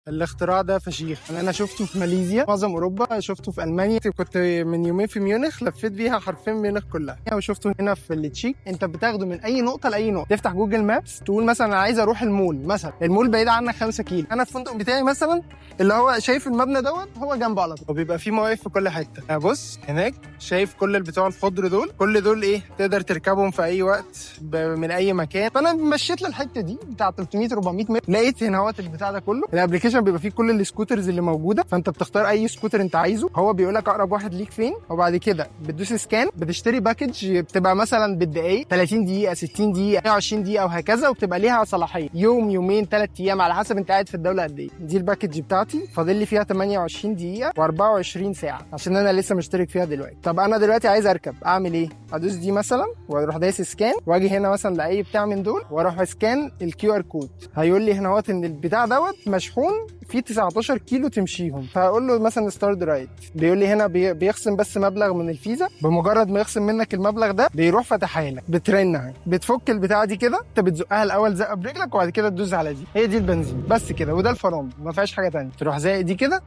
الاختراع ده فشيخ. انا شفته في ماليزيا، معظم اوروبا، شفته في المانيا. كنت من يومين في ميونخ، لفيت بيها حرفيا ميونخ كلها، وشفته هنا في التشيك. انت بتاخده من اي نقطة لاي نقطه. تفتح Google Maps، تقول مثلا انا عايز اروح المول مثلا، المول بعيد عنك 5 كيلو. انا الفندق بتاعي مثلا اللي هو شايف المبنى دوت هو جنبه على طول، وبيبقى فيه مواقف في كل حته. بص هناك، شايف كل البتوع الخضر دول؟ كل دول ايه؟ تقدر تركبهم في اي وقت من اي مكان. فانا مشيت للحتة دي بتاع 300 400 متر، لقيت هنا هوت البتاع ده كله. ال application بيبقى فيه كل ال scooters اللي موجوده، فانت بتختار اي سكوتر انت عايزه، هو بيقول لك اقرب واحد ليك فين، وبعد كده بتدوس scan، بتشتري package بتبقى مثلا بالدقايق، 30 دقيقه، 60 دقيقه، 120 دقيقة وهكذا، وبتبقى ليها صلاحية يوم، يومين، 3 ايام، على حسب انت قاعد في الدولة قد ايه. دي ال package بتاعتي، فاضل لي فيها 28 دقيقة و24 ساعة عشان انا لسه مشترك فيها دلوقتي. طب انا دلوقتي عايز اركب، اعمل ايه؟ ادوس دي مثلا واروح دايس scan، واجي هنا مثلا لاي بتاع من دول واروح scan ال QR code. هيقول لي هنا اهوت ان البتاع دوت مشحون فيه 19 كيلو تمشيهم، فهقول له مثلا start ride. بيقول لي هنا بيخصم بس مبلغ من الفيزا. بمجرد ما يخصم منك المبلغ ده بيروح فاتحها لك، بترن اهي، بتفك البتاعه دي كده، انت بتزقها الاول زقه برجلك وبعد كده تدوس على دي، هي دي البنزين بس كده، وده الفرامل، ما فيهاش حاجة تانية. تروح زاقق دي كده،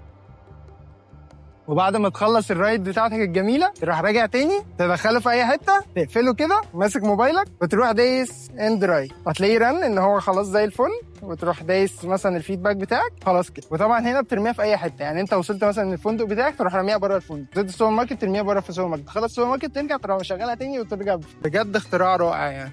وبعد ما تخلص ال ride بتاعتك الجميلة تروح راجع تاني تدخله في اي حته، تقفله كده ماسك موبايلك، وتروح دايس end ride. هتلاقيه رن ان هو خلاص زي الفل، وتروح دايس مثلا ال feedback بتاعك، خلاص كده. وطبعا هنا بترميها في اي حته، يعني انت وصلت مثلا الفندق بتاعك تروح راميها بره الفندق، وصلت السوبر ماركت ترميها بره في السوبر ماركت، تخلص السوبر ماركت ترجع تروح مشغلها تاني وترجع. بجد اختراع رائع يعني.